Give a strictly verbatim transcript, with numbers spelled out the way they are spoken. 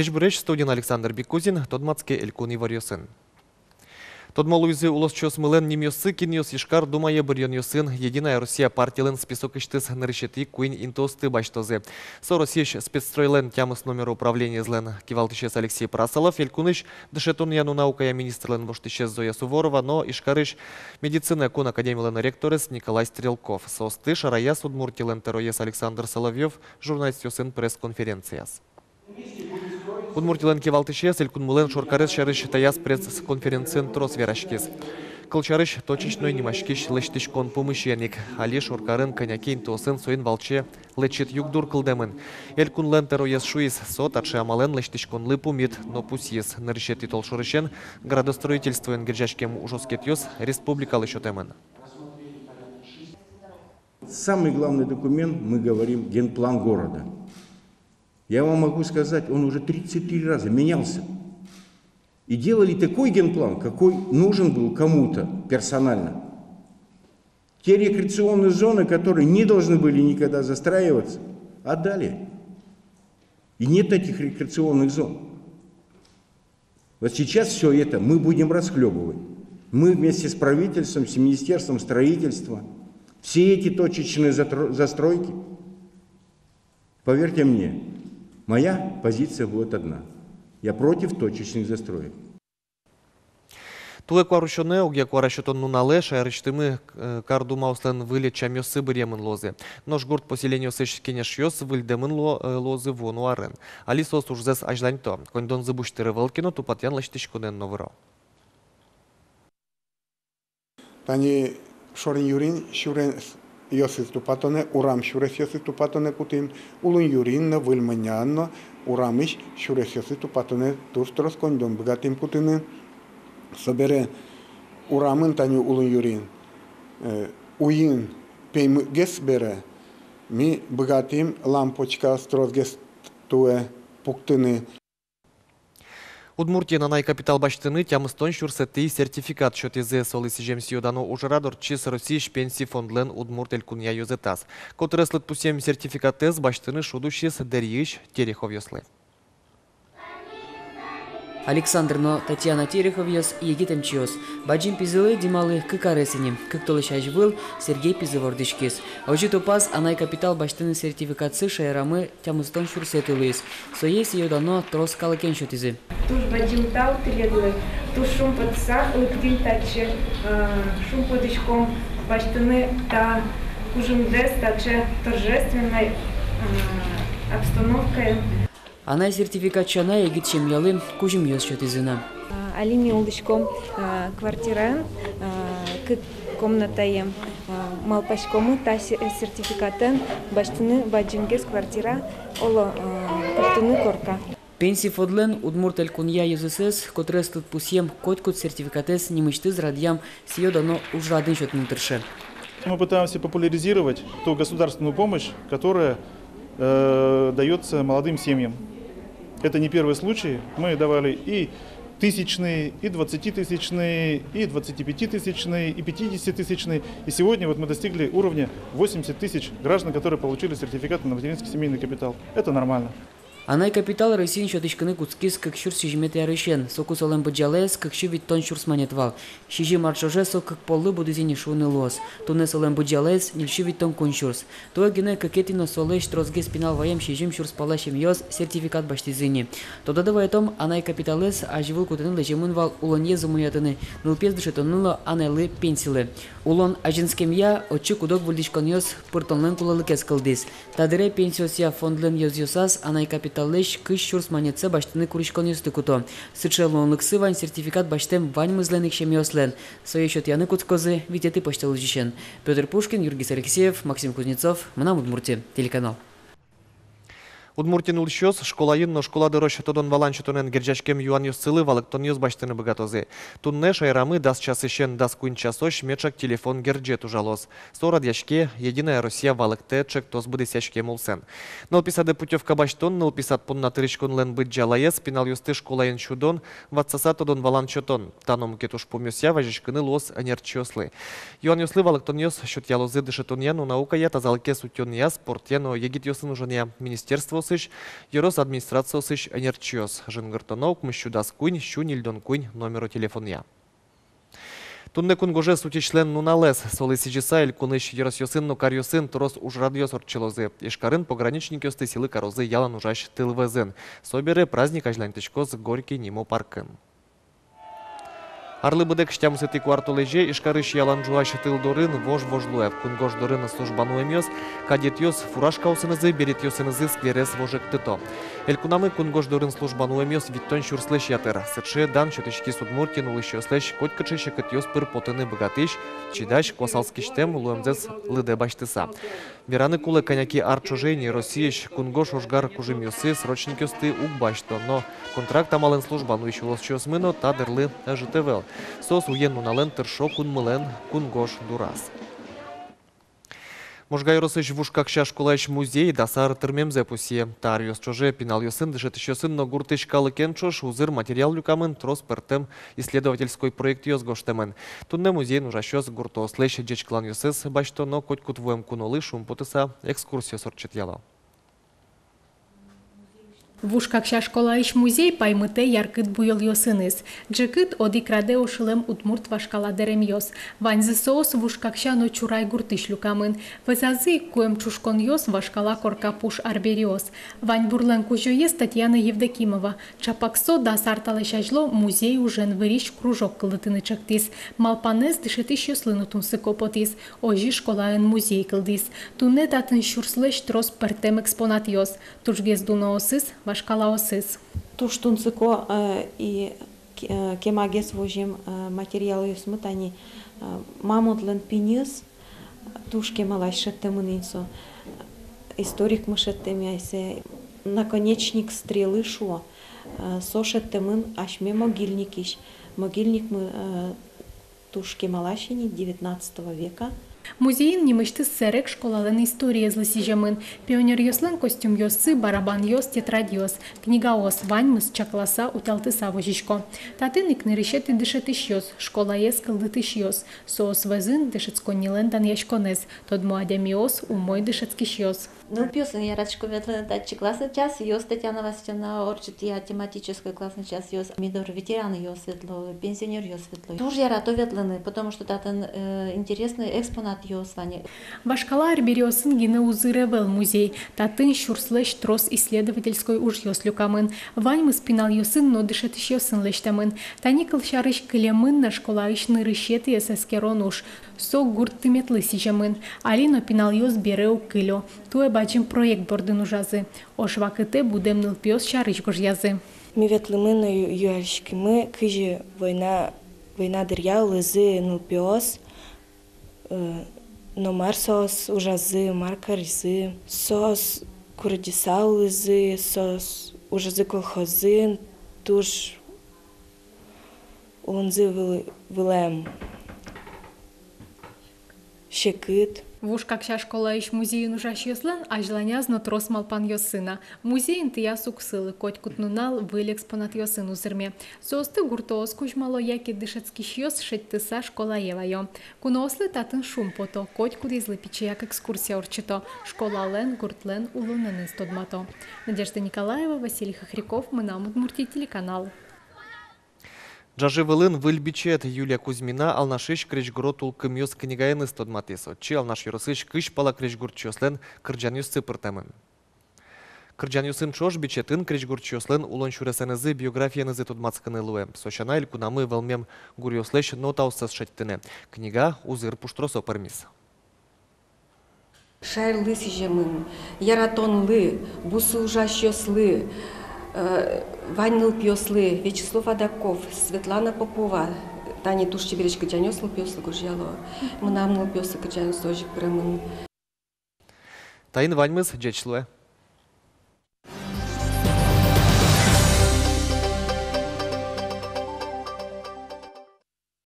Ӟечбуресь! Студиын Александр Бикузин. Тодматске элькун иворъёсын. Тодмо луизы улосчиосмылэн нимъёссы, кинъёс Ижкар Думае быръёнъёсын «Единая Россия» партилэн списокысьтыз нырысетӥ куинь интыосты басьтозы. Со Россиысь спецстройлэн тямыс номеро управлениезлэн кивалтӥсез Алексей Прасолов, элькунысь дышетонъя но наукая министрлэн воштӥсез Зоя Суворова но Ижкарысь медицинная кун академилэн ректорез Николай Стрелков. Соосты шараяз Удмуртилэн тӧроез Александр Соловьёв журналистъёсын пресс-конференцияз. Удмуртилэн кивалтӥсез элькунмылэн шоркарез сярысь таяз пресс-конференциын трос вераськиз. Кылсярысь, точечной нимаськись лэсьтӥськон пумысен ик. Али шоркарын кӧня ке интыосын соин валче лэчыт югдур кылдэмын. Элькунлэн тӧроез шуиз, со таӵе амалэн лэсьтӥськонлы пумит, но пусйиз: нырысетӥ толшорысен градостроительствоен герӟаськем ужоскетъёс республикалы сётэмын. Самый главный документ, мы говорим, генплан города. Я вам могу сказать, он уже тридцать три раза менялся. И делали такой генплан, какой нужен был кому-то персонально. Те рекреационные зоны, которые не должны были никогда застраиваться, отдали. И нет этих рекреационных зон. Вот сейчас всё это мы будем расхлёбывать. Мы вместе с правительством, с Министерством строительства, все эти точечные затро-, застройки. Поверьте мне, моя позиция будет одна. Я против точечных застроек. Туэ куарусёнэ, огъя куара сётон нуналэ, шаерысьтымы, э, кар думаослэн выль ӧтчамъёссы быръемын луозы. Нош гурт поселениосысь кенешъёс выльдэмын луо-, э, луозы вуоно арын. Али соос ужзэс азьланьто. Коньдонзы буш тыры вылкино, тупатъян лэсьтӥськонэн но выро. Тани Шорын юрин сюресъёсыз тупатонэ, урам сюресъёсыз тупатонэ кутӥм, Улын юрин но, Выль Мыньян но урамысь сюресъёсыз тупатонэ туж трос коньдон быгатӥм кутыны. Собере урамын тани Улын юрин, э, уин пеймытгес бере, ми быгатӥм лампочкаос тросгес туэ пуктыны. Удмуртиын анай капитал басьтыны тямыстон сюрсэтӥ сертификат сётӥзы. Солы сӥзем сӥё-дано ужрад ортчиз Россиысь пенси фондлэн Удмурт Элькунъя ёзэтаз. Котырес лыдпусъем сертификатэз басьтыны шуд усиз Дэриысь Тереховъёслы. Александр но Татьяна Тереховъёс егит эмчиос. Бадӟым пизылы Дималы кык арес ини. Кык толэзь азьвыл Сергей пизы вордӥськиз. Озьы тупаз, анай капитал басьтыны сертификатсы шаерамы тямыстон сюрсэтӥ луиз. Сое сӥё-дано трос калыкен сётӥзы. Туж бадӟым тау тӥледлы, туж шумпотыса лыктӥм татчы, э, шумпотӥськом басьтыны та кужымдэс таӵе торжественной, э, обстановкаын. Анай сертификат сяна егит семьялы кузьымъёс сётӥзы на. А, али ми улӥськом, а, квартираын, а, кык комнатаем, а, малпаськомы та се-, сертификатэн басьтыны бадӟымгес квартира, оло, а, пуктыны корка. Пенси фондлэн Удмурт Элькунъя ёзэсэз котырес лыдпусъем котькуд сертификатэз нимысьтыз радъям сӥё-дано ужрадын сётыны тырше. Мы пытаемся популяризировать ту государственную помощь, которая, э, даётся молодым семьям. Это не первый случай. Мы давали и тысячные, и двадцатитысячные, и двадцатипятитысячные, и пятидесятитысячные. И сегодня вот мы достигли уровня восемьдесят тысяч граждан, которые получили сертификат на материнский семейный капитал. Это нормально. Анай капитал Россиын сётӥськыны кутскиз кык сюрс сизьыметӥ арысен. Соку солэн быдӟалаез кык сю витьтон сюрс манет вал. Сизьым ар ӵоже со кык поллы будӥз ини, шуыны луоз. Туннэ солэн быдӟалаез ньыль сю витьтон куинь сюрс. Туэ гинэ кыкетӥ но солэсь тросгес пинал ваем сизьым сюрс пала семьёс сертификат басьтӥзы ини. Тодады вайытом, анай капиталэз азьвыл кутыны лэземын вал улонэз умоятыны, нылпиез дышетонлы но анайлы пенсилы. Улон азинскемъя отчы куд-ог выльдӥськонъёс пыртонлэн кулэлыкез кылдӥз. Та дыре пенсиосъя фондлэн ёзъёсаз анай капиталлэсь кызь сюрс манетсэ басьтыны куриськонъёсты куто. Сыӵе луонлыксы вань сертификат басьтэм ваньмызлэн ик семьяослэн. Сое сётъяны кутскозы витетӥ пӧсьтолэзьысен. Пётр Пушкин, Юргис Алексеев, Максим Кузнецов, «Мынам Удмуртие» телеканал. Удмуртиын улӥсьёс школаын но школа дорозь тодон-валан сётонэн герӟаськем юанъёссылы валэктонъёс басьтыны быгатозы. Туннэ шаерамы дас часысен дас куинь часозь меӵак телефон герӟет ужалоз. Со радъяське «Единая Россия» валэктэ ӵектос быдэсъяськем улсын. Нылпи садэ путёвка басьтон, нылпи сад понна тырӥськонлэн быдӟалаез, пиналъёсты школаын сюдон, ватсаса тодон-валан сётон. Та но мукет ужпумъёсъя вазиськыны луоз ӧнерчиослы. Юанъёслы валэктонъёс сётъялозы дышетонъя но наукая, тазалыкез утёнъя, спортъя но егитъёсын ужанъя министерствоын. ёросысь, ёрос администрациосысь ӧнерчиос. Жингыртоно укмыс сю дас куинь сю ньыльдон куинь номеро телефонъя. Туннэ кунгожез утисьлэн нуналэз. Солы сӥзьыса элькунысь ёросъёсын но каръёсын трос ужрадъёс ортчылозы. Ижкарын пограничникъёсты сӥлы карозы ялан ужась тыл вӧзын. Собере праздник азьланьтӥськоз Горький нимо паркын. Арлы быдэ кызь тямысэтӥ куартолэзе Ижкарысь ялан ужась тыл дорын вож-вож луэ. Кунгож дорын служба нуэмъёс, кадетъёс фуражкаосынызы, беретъёсынызы скверез вожектыто. Элькунамы кунгож дорын служба нуэмъёс витьтон сюрслэсь ятыр. Сыӵе дан сётӥськиз Удмуртиын улӥсьёслэсь котькыӵе секытъёс пыр потыны быгатӥсь, чидась, куасалскисьтэм луэмзэс лыдэ басьтыса. Вераны кулэ, кӧня ке ар ӵоже ини Россиысь кунгож ожгар кужымъёсы срочникъёсты уг басьто, но контракт амалэн служба нуись улосчиосмы но та дырлы ӧжыт ӧвӧл. Соос уен-нуналэн тыршо кунмылэн кунгож дураз. Можга ёросысь Вуж Какся школаысь музей дас ар тырмемзэ пусъе. Та аръёс ӵоже пиналъёсын, дышетӥсьёсын но гуртысь калыкен ӵош узыр материал люкамын, трос пӧртэм исследовательской проектъёс гожтэмын. Туннэ музейын ужасьёс гуртоослэсь ӟечкыланъёссэс басьто но котькуд вуэм кунолы шумпотыса экскурсиос ортчытъяло. Вуж Какся школаысь музей паймытэ яркыт буёлъёсыныз. Ӝикыт одӥг радэ ошылэм удмурт вашкала дэремъёс. Ваньзы соос Вуж Какся но Чурай гуртысь люкамын. Вӧзазы ик куэм ӵушконъёс, вашкала корка пуш арбериос. Ваньбурлэн кузёез Татьяна Евдокимова. Чапак со дас ар талэсь азьло музей ужен вырись кружок кылдытыны чектӥз. Малпанэз дышетӥсьёслы но тунсыко потӥз. Озьы школаын музей кылдӥз. Туннэ татын сюрслэсь трос пӧртэм экспонатъёс. Тужгес дуноосыз — вашкалаосыз. Туж тунсыко, э, и ке-, э, кемагес возем, э, материалъёсмы тани, э, мамонтлэн пиньыз, туж кемалась шедьтэмын ини со. Историкмы шедьтэм ай сое, наконечник стрелы шуо, э, со шедьтэмын асьме могильникысь. Могильникмы, э, туж кемалась ини, девятнадцатого века. Музейын нимысьтыз сэрег школалэн историезлы сӥземын. Пионеръёслэн костюмъёссы, барабанъёс, тетрадьёс, книгаос — ваньмыз чакласа, утялтыса возисько. Татын ик нырысетӥ дышетӥсьёс, школаез кылдытӥсьёс. Соос вӧзын дышетсконнилэн данъяськонэз, тодмо адямиос, умой дышетскисьёс. Нылпиосын яратӥсько ветлыны татчы классный часъёс, Татьяна Васильевна ортчытъя тематической классный часъёс, ми доры ветеранъёс ветло, пенсионеръёс ветло. Туж ярато ветлыны, потому что татын, э, интересный экспонатъёс вань. Вашкала арбериосын гинэ узыр ӧвӧл музей. Татын сюрслэсь трос исследовательской ужъёс люкамын. Ваньмыз пиналъёсын но дышетӥсьёсын лэсьтэмын. Тани, кылсярысь, кылемын на школаысь нырысетӥез эскерон уж. Со гурт тыметлы сӥземын. Али но пиналъёс бере уг кылё. Туэ бадӟым проект бордын ужазы. Ож вакытэ будэм нылпиос сярысь гожъязы. Ми ветлӥмы но ю-, юаллиськимы, кызьы война, война дыръя улӥзы нылпиос, э, но мар соос ужазы, мар каризы. Соос курадӟыса улӥзы, соос ужазы колхозын, туж улонзы выл-, вылэм секыт. Вуж Какся школаысь музейын ужасьёслэн азьланяз но трос малпанъёссы на. Музей интыяз уг сылы, котькуд нунал выль экспонатъёсын узырме. Соосты гуртоос кузьмало яке дышетскисьёс шедьтыса школае ваё. Куноослы татын шумпото, котькудӥзлы пичияк экскурсия ортчыто, школалэн, гуртлэн улонэныз тодмато. Надежда Николаева, Василий Хохряков, «Мынам Удмуртие» телеканал. Ӝажы вылын выль бичет. Юлия Кузьмина Алнашысь крезьгуро тулкымъёс книгаеныз тодматӥз. Отчы Алнаш ёросысь кызь пала крезьгурчиослэн кырӟанъёссы пыртэмын. Кырӟанъёсын ӵош бичетын крезьгурчиослэн улон сюресэнызы, биографиенызы тодматскыны луэ. Со сяна, элькунамы вӧлмем гуръёслэсь нотаоссэс шедьтыны. Книга узыр пуштросо пӧрмиз. Шаерлы сӥземын, яратонлы, бусы ужасьёслы, э, вань нылпиослы: Вячеслав Адаков, Светлана Попова. Тани туж чебересь кырӟанъёс нылпиослы гожъяло. Мынам нылпиослы кырӟанъёс озьы ик пыремын. Таин ваньмыз. Ӟеч луэ.